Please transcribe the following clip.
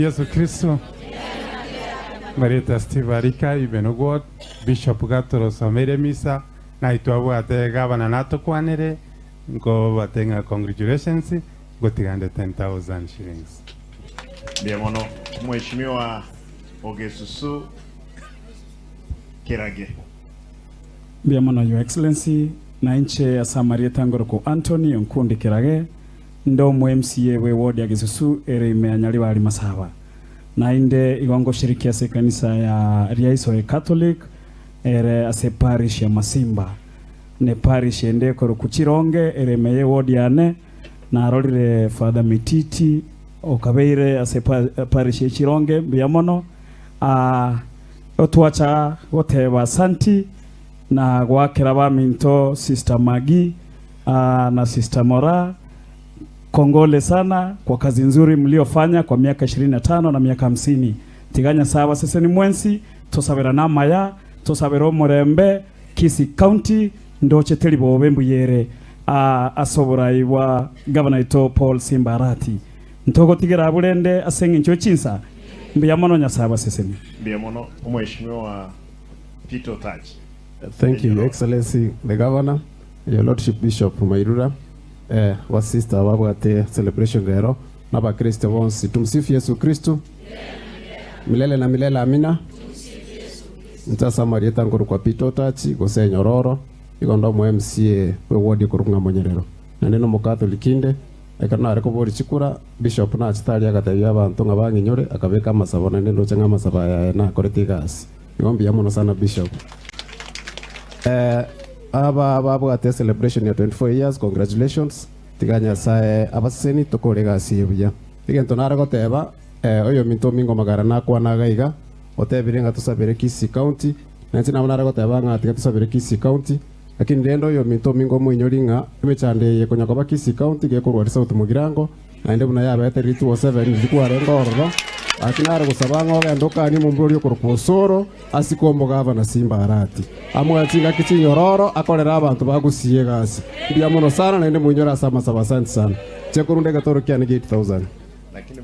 Yesu Kristo. Marieta Steve Arika, Ibenogwot, Bishop gatorosomeire misa, naitwe abwate gavana natokwanere, nkobate ng'a congratulations, ngotigande 10,000 shillings. Mbuya mono Mheshimiwa Ogesusu Kerage. Mbuya mono Your Excellency, na inche ase amarieta ngorokwa Anthony Onkundi Kerage, Inde omo MCA bwe ward ya Gesusu ere ime ya Nyaribari Masaba. Nainde igo ngoshiriki ase ekanisa ya Riaisoe Catholic ere ase parish ya Masimba. Ne parish ende ekorokwa Chironge ere ime ye ward yane. Narorire Father Mititi okabeire ase parish ya Chironge mbuya mono. Aa otwacha goteba asanti na goakera abaminto Sister Maggie na Sister Moraa kongole sana kwa kazi nzuri mliofanya kwa miaka 25 na miaka hamsini. Tiga Nyasae abaseseni mwensi, tosaberane amaya, tosabere omorembe, Kisii County ndoche teri bobe mbuya ere ase oborai bwa Gavana oito Paul Simba Arati. Ntogotigera abwo rende ase eng'encho ye chinsa. Mbuya mono Nyasae abaseseni. Mbuya mono Omweshimiwa Peter Otachi. Thank you, Your Excellency the Governor, Your Lordship Bishop Mairura, eh, ba sister babwate celebration rero, na abakristo bonsi. Tumsifu Yesu Kristo. Milele na milele amina. Inche ase amarieta nkorokwa Peter Otachi gose Enyororo, igo nde omo MCA bwe ward ekorokwa ng'a Monyerero. Naende na omokatholiki inde, ekero nare koboria chikura, Bishop nachete aria agatebia abanto ng'a bang'inyore, akabeka amasabo naende ndoche ng'a amasabo aya aye nakorete egasi. Igo mbuya mono sana Bishop. Eh, aba babwate celebration ya 24 years congratulations tiga Nyasaye abaseseni tokore egasi eye buya. Egento nare goteba eh, oyominto omingo magara nakwana iga iga otebire ng'a tosabere Kisii County na inche nabo nare goteba ng'a tiga tosabere Kisii County lakini rende oyominto omingo omoinyori ng'a emechando eye konya koba Kisii County gekorwa aria South Mugirango Naende buna yabete rituko 7 riria kwarenge ororo, gaki nare gosaba ng'a ogende okanie omomura oria okorokwa Osoro, asike omogavana Simba Arati. Amoe chingaki chinyororo, akorere abanto ba Gusii egasi. Mbuya mono sana naende moinyore ase amasabo. Asante sana. Inche korunda egetoro kiane gia 8000. Lakini.